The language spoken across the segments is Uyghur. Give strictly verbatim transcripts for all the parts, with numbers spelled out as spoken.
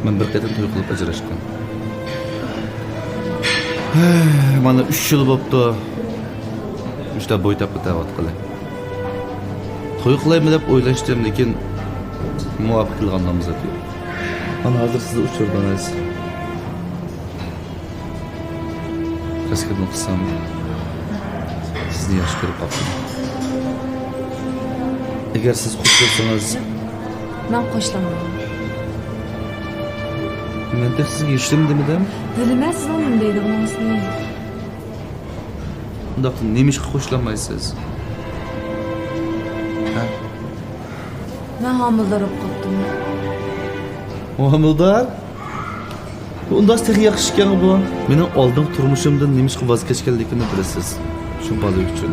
مەن بىر قېتىم توي قىلىپ ئاجراشقان. ھەي، مانا ئۈچ يىل بوپتۇ. مۇشۇنداق بوي تاپقا تەۋاتقىلى. توي قىلايمۇ دەپ ئويلاشتىم، لېكىن مۇۋاپىق كېلىدىغان نامزات يوق. مانا ھازىر سىز ئۇچرىدىڭىز. تەسكىننى قىلسام، سىزنى ياخشى كۆرۈپ قاپتىمەن. ئەگەر سىز خوش بولسىڭىز. مەن خوشلانمايمەن. مەن تېخى سىزگە ھېچنېمە دېمىدىم. بىلىمەن سىزنىڭ نېمە دەيدىغىنىڭىزنى. ئۇنداقتا نېمىشقا خوشلانمايسىز؟ ھە؟ مەن ھامىلىدار بولۇپ قاپتىمەن. ھامىلىدار؟ ئۇنداق تېخى ياخشى ئىكەن بۇ. مېنىڭ ئالدىنقى تۇرمۇشۇمدىن نېمىشقا ۋاز كەچكەنلىكىمنى بىلىسىز. شۇ بالا ئۈچۈن.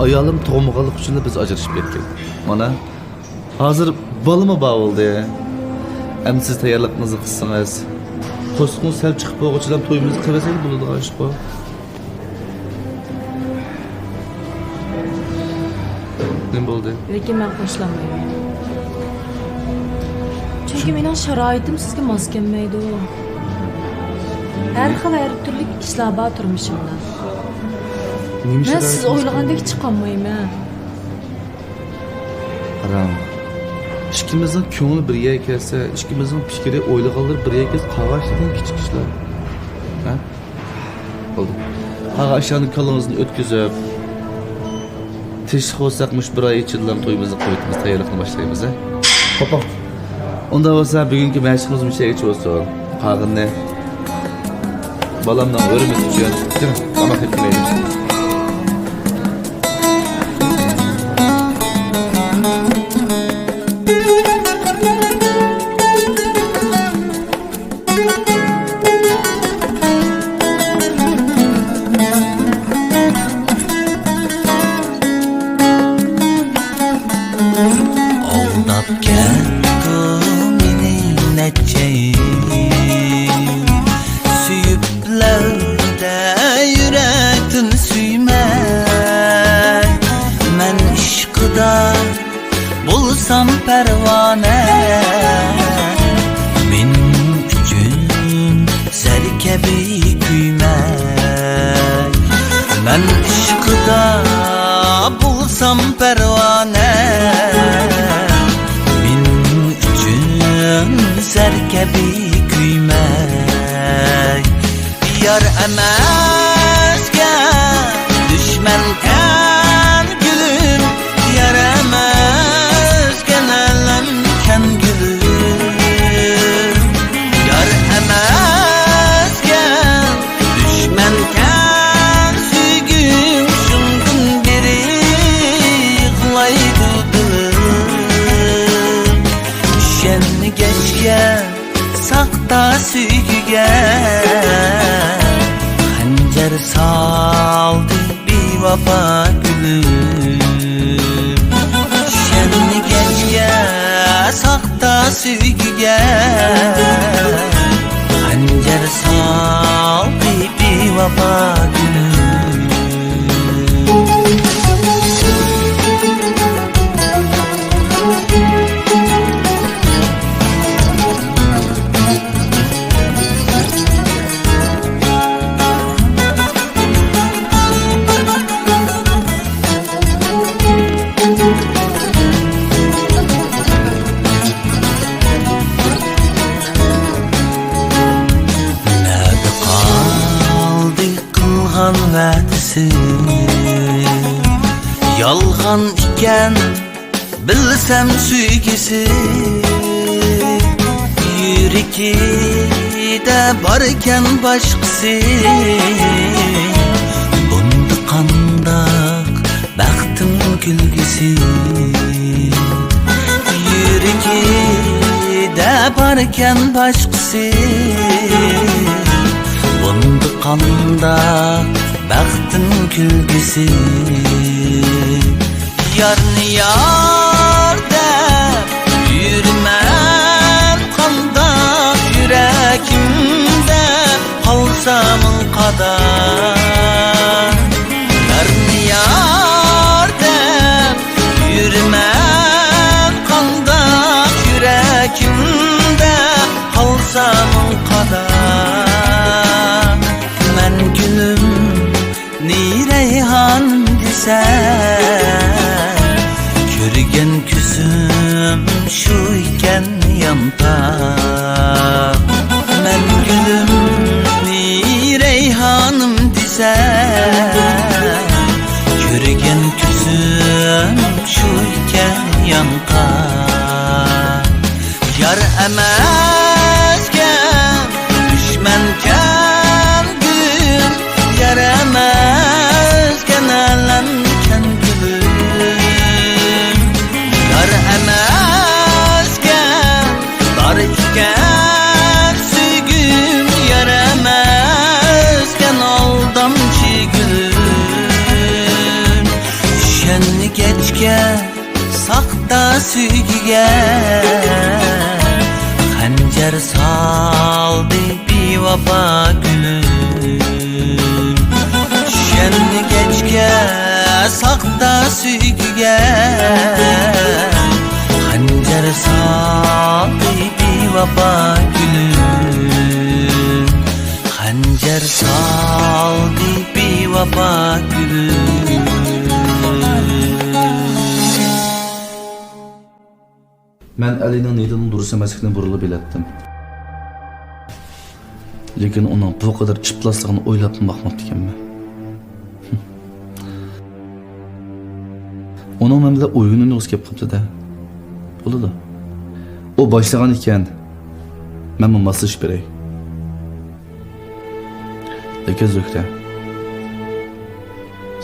ئايالىم تۇغمىغانلىقى ئۈچۈنلا بىز ئاجرىشىپ كەتكەن. مانا، ھازىر بالىمۇ بار بولدى. ئەمدى سىز تەييارلىقىڭىزنى قىلسىڭىز، قورسىقىڭىز سەل چىقىپ بولغۇچىلا تويىمىزنى قىلىۋەتسەك بولىدىغان ئىشقۇ. نېمە بولدى؟ لېكىن مەن خوشلانمايمەن. چۈنكى مېنىڭ شارائىتىم سىزگە ماس كەلمەيدۇ. ھەر خىل، ھەر تۈرلۈك ئىشلار بار تۇرمۇشۇمدا. نېمە شارائىتىڭىز؟ مەن سىز ئويلىغاندەك چىقالمايمەن. قاراڭ، ئىككىمىزنىڭ كۆڭلى بىر يەرگە كەلسە، ئىككىمىزنىڭ پىكرى، ئويلىغانلىرى بىر يەرگە كەلسە، قالغان ئىشلار كىچىك ئىشلار. ھە؟ بولدى. قالغان ئىشلارنى كاللىڭىزدىن ئۆتكۈزۈپ، تىرىشلىق بولساق، مۇشۇ بىر ئاي ئىچىدىلا تويىمىزنى قىلىۋېتىمىز، تەييارلىقنى باشلايمىز، ھە؟ خوپ، خوپ. ئۇنداق بولسا، بۈگۈنكى مەشىقىمىز مۇشۇ يەرگىچە بولسۇن. قالغىنىنى بالامنىڭ ھۆرمىتى ئۈچۈن. كىرىڭ، تاماق يەپ كېلەيلى. ئالداپ كەتتى مېنى نەچچە يىل، سۆيۈپلەردە يۈرەكتىن سۆيمەي. مەن ئىشقىدا بولسام پەرۋانە، مېنىڭ ئۈچۈن زەر كەبى كۆيمەي. مەن ئىشقىدا بولسام پەرۋانە، مېنىڭ ئۈچۈن زەر كەبى كۆيمەي. يار ئەمەسكەن، دۈشمەنكەن گۈلۈم، يار ئەمەسكەن، ئەلەمكەن گۈلۈم. يار ئەمەسكەن، دۈشمەنكەن سۆيگۈم، شۇندىن بېرى يىغلايدۇ دىلىم. ئىشەنگەچكە ساختا سۆيگۈگە خەنجەر سالدى بىۋاپا گۈلۈم. ئىشەنگەچكە ساختا سۆيگۈگە خەنجەر سالدى بىۋاپا گۈلۈم. نەدە قالدى قىلغان ۋەدىسى؟ يالغان ئىكەن بىلسەم سۆيگۈسى، يۈرىكىدە باركەن باشقىسى، بۇندى قانداق بەختىم كۈلگۈسى؟ يۈرىكىدە باركەن باشقىسى، بۇندى قانداق بەختىم كۈلگۈسى؟ يارنى يار دەپ يۈرىمەن قانداق، يۈرىكىمدە قالسامۇ قادا. يارنى يار دەپ يۈرىمەن قانداق، يۈرىكىمدە قال سامۇڭ قادا، مەن گۈلۈم نى رەيھان دېسە، كۆرگەن كۆزۈم شۇ ئىكەن يانتاق. مەن گۈلۈم نى رەيھانىم دېسە، كۆرگەن كۆزۈم شۇ ئىكەن يانتاق. يار ئەمەسكەن، دۈشمەنكەن گۈلۈم، يار ئەمەسكەن، ئەلەمكەن گۈلۈم. يار ئەمەسكەن، دار ئىكەن سۆيگۈم، يار ئەمەسكەن، ئالدامچى گۈلۈم. چۈشەنمىگەچكە ساختا سۆيگۈگە، خەنجەر سالدى بىۋاپا گۈلۈم. چۈشەنمىگەچكە ساختا سۆيگۈگە، خەنجەر سالدى بىۋاپا گۈلۈم. خەنجەر سالدى بىۋاپا گۈلۈم. مەن ئەلىنىڭ نىيىتىنىڭ دۇرۇس ئەمەسلىكىنى بۇرۇنلا بىلەتتىم. لېكىن ئۇنىڭ بۇ قەدەر ئىپلاسلىقىنى ئويلاپمۇ باقماپتىكەنمەن. ئۇنىڭ مەن بىلەن ئويۇن ئوينىغۇسى كېلىپ قاپتۇ-دە. بولىدۇ. ئۇ باشلىغان ئىكەن، مەنمۇ ماسلىشىپ بېرەي. لېكىن زۆھرە،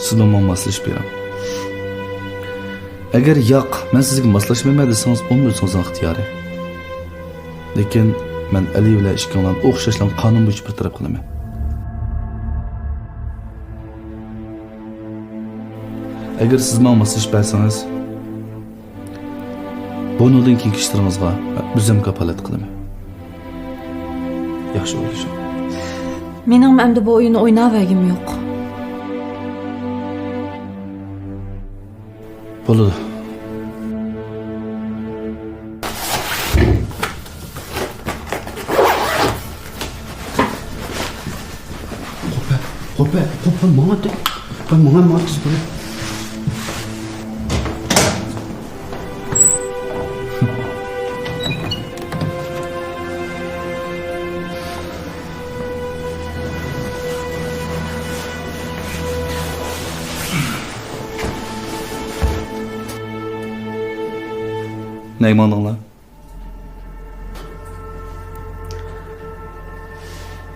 سىزمۇ ماڭا ماسلىشىپ بېرىڭ. ئەگەر ياق، مەن سىزگە ماسلاشمايمەن دېسىڭىز، ئۇمۇ ئۆزىڭىزنىڭ ئىختىيارى. لېكىن مەن ئەلى بىلەن ئىككىڭلارنى ئوخشاشلا قانۇن بويىچە بىر تەرەپ قىلىمەن. ئەگەر سىز ماڭا ماسلىشىپ بەرسىڭىز، بۇنىڭدىن كېيىنكى ئىشلىرىڭىزغا مەن ئۆزۈم كاپالەت قىلىمەن. ياخشى ئويلىشىڭ. مېنىڭمۇ ئەمدى بۇ ئويۇننى ئويناۋەرگۈم يوق. بولىدۇ. خوپ، خوپ، خوپ، ماڭا دە. ماڭا، ماڭا تېز بول. نەگە ماڭدىڭلار؟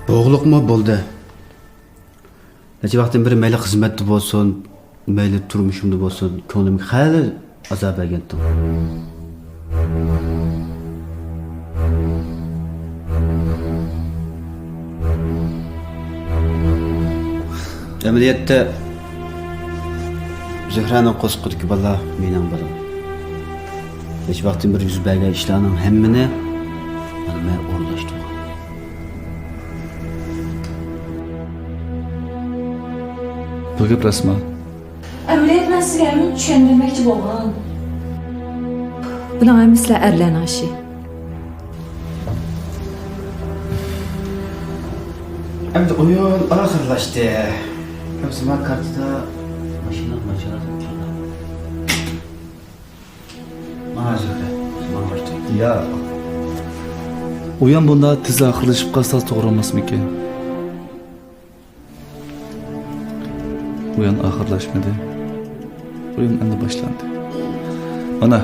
بوغۇقلۇقمۇ بولدى. نەچچە ۋاقىتتىن بېرى مەيلى خىزمەتتە بولسۇن، مەيلى تۇرمۇشۇمدا بولسۇن، كۆڭلۈمگە خېلى ئازار بەرگەنتىم. ئەمەلىيەتتە، زۆھرەنىڭ قورسىقىدىكى بالا مېنىڭ بالام. ھېچ ۋاقىتتىن بېرى يۈز بەرگەن ئىشلارنىڭ ھەممىنى مانا مەن ئورۇنلاشتۇرغان. بۇ گەپ راستمۇ؟ ئەمەلىيەتتە مەن سىزگە ھەممىنى چۈشەندۈرمەكچى بولغان. بۇنىڭ ھەممىسىلا ئەرلەرنىڭ ئىشى. ئەمدى ئويۇن ئاخىرلاشتى. ھەم زامان كارتىدا ماشىنا، ماشىنا. ماڭا زۆھرە، ماڭا باشلايلى. يا. ئويۇن بۇنداق تېز ئاخىرلىشىپ قالسا توغرا بولماسمىكىن؟ ئويۇن ئاخىرلاشمىدى. ئويۇن ئەمدى باشلاندى. مانا،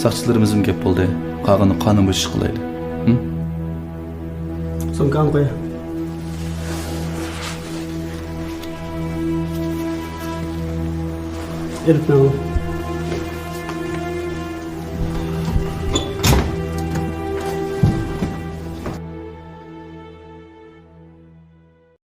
ساقچىلىرىمىزمۇ گەپ بولدى. قالغىنى قانۇن بويىچە ئىش قىلايلى. ھىم؟ سومكاڭنى قوي. ئېلىپ مېڭىڭ.